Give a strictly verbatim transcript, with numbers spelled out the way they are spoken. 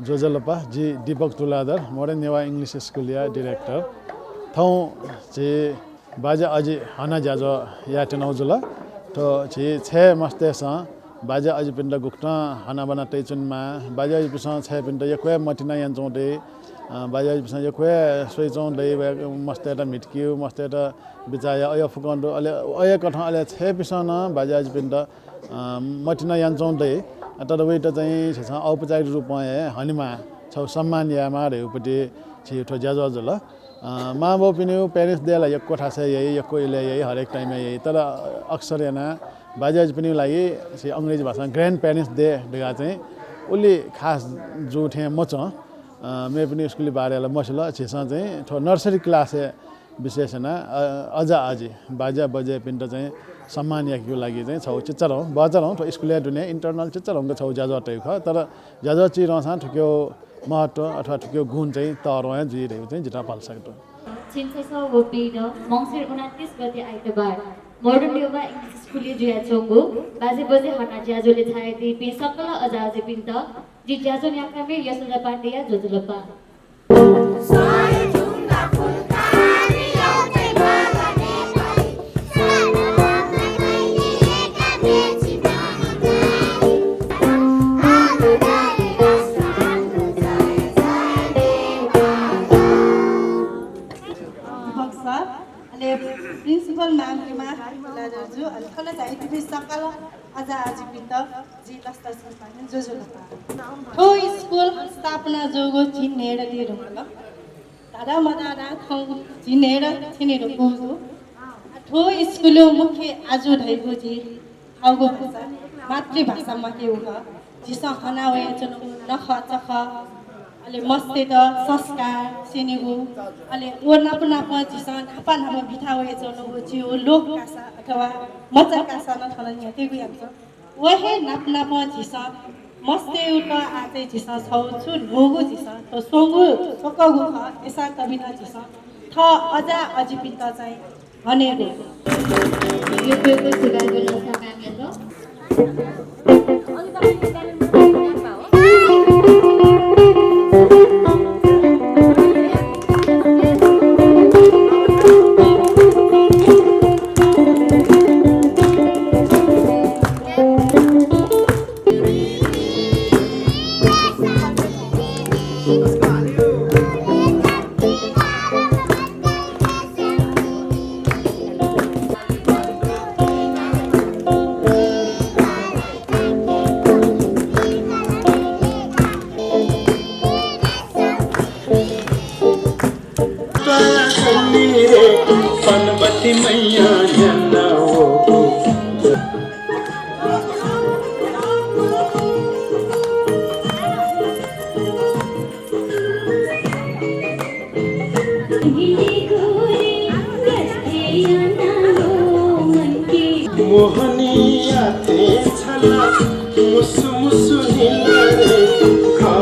ज्वजलपा, जि दीपक Tuladhar, Modern Newa English School या director। थौं झी बाज्या अजि हानं ज्याझ्वः यायेत्यनागु जुल। थ्व झी छय् मस्तय्‌सं बाज्या अजिपिन्त गुकथं हनाबना तयाच्वनेमाः, बाज्या अजिपिन्सं छय्‌पिन्त यक्व हे मतिना यानाच्वंगु दइ, अ, बाज्या अजिपिन्सं यक्व हे स्वयाच्वंगु दइ, व मस्तय्‌त म्हितकेगु, मस्तय्‌त बिचाः यायेगु फुकं दु। अले अय्‌कथं अले छय्‌पिन्सं नं बाज्या अजिपिन्त, अ, मतिना यानाच्वंगु दइ। तर वइत चाहिँ झीसं औपचारिक रूपं हे हनेमाः, छगू सम्मान यायेमाः धइगु पति झी थ्व ज्याझ्वः जुल। अ, मांबौपिनिगु parents day ला यक्व थासय् याइ, यक्व इलय् याइ, हरेक time-य् याइ। तर अक्सर यानाः बाज्या अजिपिनिगु लागि झी अंग्रेजी भाषां grandparents day धकाः चाहिँ उलि खास जू थें मच्वं। अ, मेपिनि स्कुलया बारे ला मसिल, झीसं चाहिँ थ्व nursery class-य् विशेष यानाः, अ, अजा अजि, बाज्या बज्यैपिन्त चाहिँ सम्मान याकेगु लागि चाहिँ छगू चिच्चाधंगु, बचाधंगु, थ्व स्कुलया दुने internal चिच्चाधंगु छगू ज्याझ्वः तयागु खः। तर ज्याझ्वः चिधंसां थुकिया महत्व अथवा थुकिया गुण चाहिँ तःधं हे जुइ धइगु चाहिँ जितः भलसा दु। छिन्ससः व पीदँ मंसिर उनन्तिस गते आइतबार Modern Newa English School-य् जुयाच्वंगु बाज्या बज्यै हना ज्याझ्वलय् झायादीपिं सकल अजा अजिपिन्त जि ज्याझ्वः न्यायेकामि यशोदा पाण्डेया ज्वजलपा। दीपक सर, अले principal ma'am, हिमा तुलाधर जु, अले थन झायादीपिं सकल अजा अजिपिन्त जि लसता सिंह पानिं ज्वजलपा। थ्व स्कुल स्थापना जूगु झी न्हय्‌दँ ति धुंकल। धाधा मधाधा थौं झी न्हय्‌दँ थ्यने धुंकूगु। थ्व स्कुलया मुख्य आजु धइगु झी थःगु भाषा, मातृभाषा मखुगु खः। झीसं हना वयाच्वनागु नखः चखः, अले मस्तय्‌त संस्कार स्यनेगु, अले व नाप नापं झीसं न्हापा न्हापा बिता वयाच्वनागु झीगु लोक कासा अथवा मचा कासा नं थन न्ह्याकेगु यानाच्वं। व हे नाप नापं झीसं मस्तय्‌त आः चाहिँ झीसं छगू छु न्हूगु झीसं थ्व स्वंगू स्वकःगु खः, अय्‌सां तबि नं झीसं थः अजा अजिपिन्त चाहिँ हनेगु। मोहनिया ते छला मुसु मुसु निला रे खा।